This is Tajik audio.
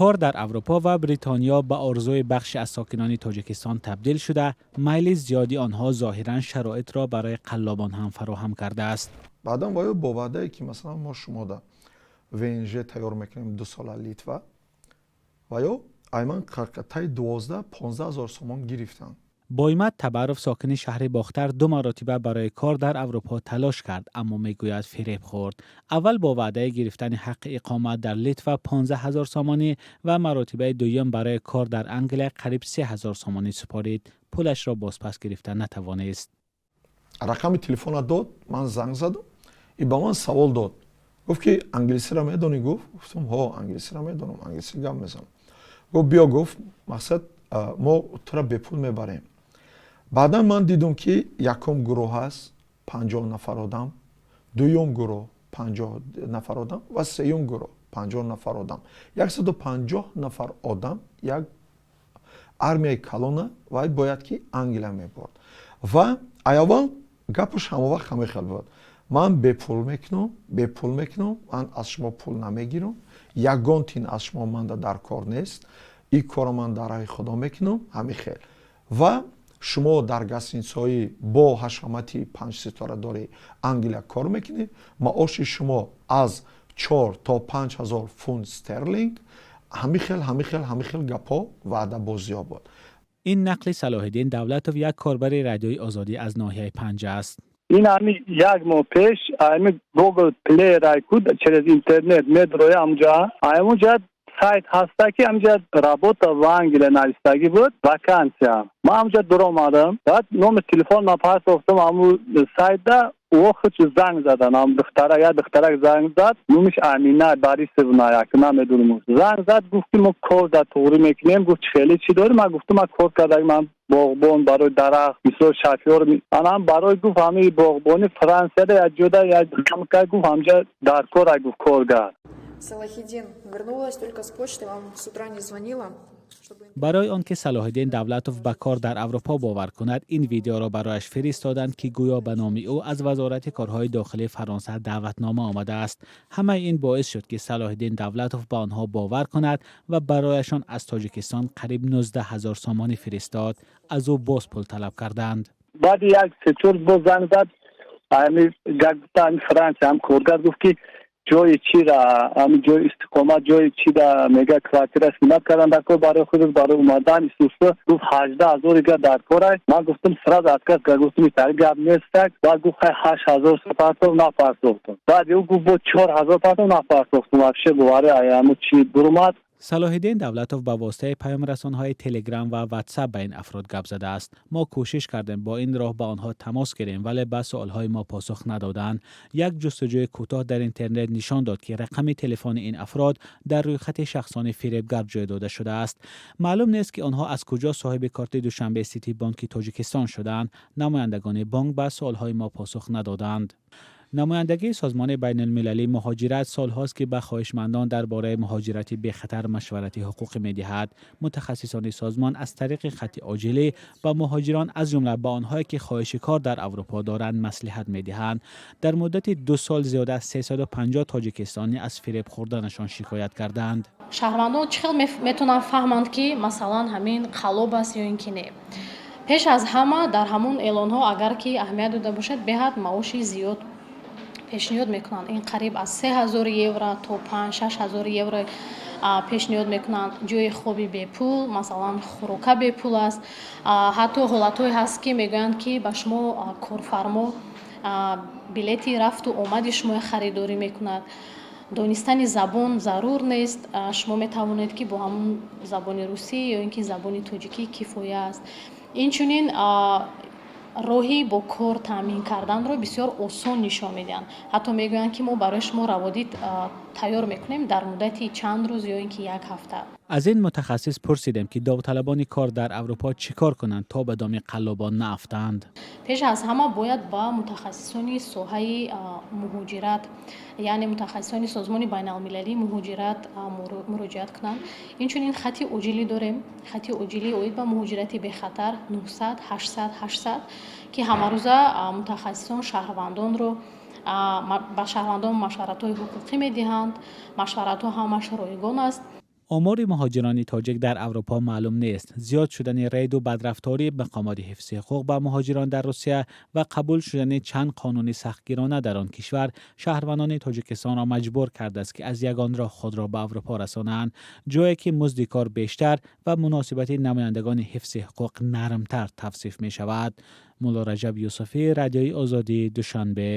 Кор дар Аврупо ва Бритониё ба орзуи бахше аз сокинони Тоҷикистон табдил шуда, майли зиёди онҳо зоҳиран шароитро барои қаллобон ҳам фароҳам кардааст. Баъдан бояд бо ваъдае, ки масалан мо шумода ВНЖ тайёр мекунем, 2 сола Литва, ва ё айман таи 12-15 ҳазор сомон гирифтанд. Боймат Табаров, сокини шаҳри Бохтар, ду маротиба барои кор дар Аврупо талош кард, аммо мегӯяд, фиреб хӯрд. Аввал бо ваъдаи гирифтани ҳаққи иқомат дар Литва 15 ҳазор сомонӣ ва маротибаи дуюм барои кор дар Англия қариб 3 ҳазор сомонӣ супорид. Пулашро бозпас гирифта натавонист. Рақами телефона дод, ман занг задам и ба ман савол дод, гуфт, ки англисиро медонӣ? Гуфт. Гуфтам: «Ҳо, англисиро медонам, англисӣ гап мезанам». Гуфт: «Биё», гуфт, «мақсад, мо тура бепул мебарем». Баъдан ман дидум, ки якум гурӯҳ ҳаст, 50 нафар одам, дуюм гурӯҳ, 50 нафар одам ва сеюм гурӯҳ, 50 нафар одам, 150 нафар одам, як армияи калона вай бояд ки Англия мебурд. Ва аввал гапаш ҳамон вақт ҳамин хел буд: «Ман бепул мекунам, бепул мекунам, ман аз шумо пул намегирам, ягон тин аз шумо манда дар кор нест, ин корро ман дар раҳи Худо мекунам», ҳамин хел, «ва шумо дар гостиницаҳои бо ҳашамати панҷситорадори Англия кор мекунед, маоши шумо аз 4 то 5 ҳазор фунт стерлинг», ҳамин хел, ҳамин хел, ҳамин хел гапҳо, ваъдабозиҳо буд. Ин нақли Салоҳиддин Давлатов, як корбари Радиои Озодӣ аз ноҳияи Панҷ аст. Ин ҳами як моҳ пеш ами Google Play райкуд, через интернет медроя, амҷа амуҷа сайт ҳаста, ки ҳамҷа «работа в Англия» навистагӣ буд, вакансия. Ман ҳамҷа дуромадам, баъд номи телефон ман партофтам ҳаму сайтда, о хуч занг задан ам духтара, як духтарак занг зад, номиш Амина Борисовна, як намедонам. Занг зад, гуфт, ки мо кор дар туғрӣ мекунем. Гуфт: «Хеле чӣ дорӣ?» Ман гуфтам: «Ман кор карда, ман боғбон, барои дарахт, мисол, шофёр анам барои». Гуфт: «Ҳамаи боғбони Франсияда як ҷода як гуфт, ҳамҷа дар кора», гуфт, «коргар». Салахидин, вернулась только с почты, вам с утра не звонила. Барои он ки Салоҳиддин Давлатов ба кор дар Аврупо бовар кунад, ин видеоро барояш фиристоданд, ки гӯё ба номи ӯ аз Вазорати корҳои дохилии Фаронса даъватнома омадааст. Ҳамаи ин боис шуд, ки Салоҳиддин Давлатов ба онҳо бовар кунад ва барояшон аз Тоҷикистон қариб 19 ҳазор сомонӣ фиристод. Аз ӯ боз пул талаб карданд. Баъди як сечор боз занг зад, ами Франсия ҳам коргар, гуфт, ки ҷои чира, ами ҷои истиқомат, ҷои чида, мега, квартира снимать кардан дар кор барои худат, барои омадан исуса. Гуфт: 18 ҳазор ига дар корай. Ман гуфтам, сразу отказ кард, гуфтам: «Итари гап нестак». Баъд гуфт: «Хай, 8000 партов». Напартохтам. Баъд ӯ гуфт: «Бо 4000 партов». Напартохтам. Вообще бовари аямо чи бурумад. Салоҳиддин Давлатов ба воситаи паёмрасонҳои Телеграм ва Ватсап ба ин афрод гап задааст. Мо кӯшиш кардем бо ин роҳ ба онҳо тамос гирем, вале ба суолҳои мо посух надоданд. Як ҷустуҷӯи кӯтоҳ дар интернет нишон дод, ки рақами телефони ин афрод дар рӯйхати шахсони фиребгар ҷой дода шудааст. Маълум нест, ки онҳо аз куҷо соҳиби корти Душанбе Сити Бонки Тоҷикистон шуданд. Намояндагони бонк ба суолҳои мо посух надоданд. Намояндагии Созмони байналмилалии муҳоҷират солҳост, ки ба хоҳишмандон дар бораи муҳоҷирати бехатар машварати ҳуқуқӣ медиҳад. Мутахассисони созмон аз тариқи хатти оҷилӣ ба муҳоҷирон, аз ҷумла ба онҳое, ки хоҳиши кор дар Аврупо доранд, маслиҳат медиҳанд. Дар муддати 2 сол зиёда аз 350 тоҷикистонӣ аз фиреб хӯрданашон шикоят карданд. Шаҳрвандон чӣ хел метавонанд фаҳманд, ки масалан ҳамин қаллоб аст ё ин ки не? Пеш аз ҳама, дар ҳамон эълонҳо, агар ки аҳамият дода бошад, беҳад маоши зиёд пешниҳод мекунанд. Ин қариб аз 3000 евро то 5-6 ҳазор евро пешниҳод мекунанд. Ҷои хоби бепул, масалан, хӯрока бепул аст. Ҳатто ҳолатҳое ҳаст, ки мегӯянд, ки ба шумо корфармо билети рафту омади шуморо харидорӣ мекунад. Донистани забон зарур нест, шумо метавонед, ки бо ҳамун забони русӣ ё ин ки забони тоҷикӣ кифоя аст. Инчунин роҳи бо кор таъмин карданро бисёр осон нишон медиҳанд. Ҳатто мегӯянд, ки мо барои шумо раводид тайёр мекунем дар муддати чанд рӯз ё ин ки як ҳафта. Аз ин мутахассис пурсидем, ки довталабони кор дар Аврупо чӣ кор кунанд, то ба доми қаллобон наафтанд. Пеш аз ҳама бояд ба мутахассисони соҳаи муҳоҷират, яъне мутахассисони Созмони байналмилалии муҳоҷират муроҷиат кунанд. Инчунин хати оҷилӣ дорем, хати оҷилӣ оид ба муҳоҷирати бехатар 900 800 800, ки ҳамарӯза мутахассисон шаҳрвандонро ба шаҳрвандон машваратҳои ҳуқуқӣ медиҳанд. Машваратҳо ҳамаш ройгон аст. Омори муҳоҷирони тоҷик дар Аврупо маълум нест. Зиёд шудани рейду бадрафтории мақомоти ҳифзи ҳуқуқ ба муҳоҷирон дар Русия ва қабул шудани чанд қонуни сахтгирона дар он кишвар шаҳрвандони Тоҷикистонро маҷбур кардааст, ки аз ягон роҳ худро ба Аврупо расонанд, ҷое ки музди кор бештар ва муносибати намояндагони ҳифзи ҳуқуқ нармтар тавсиф мешавад. Мулло Раҷаб Юсуфӣ, Радиои Озодӣ, Душанбе.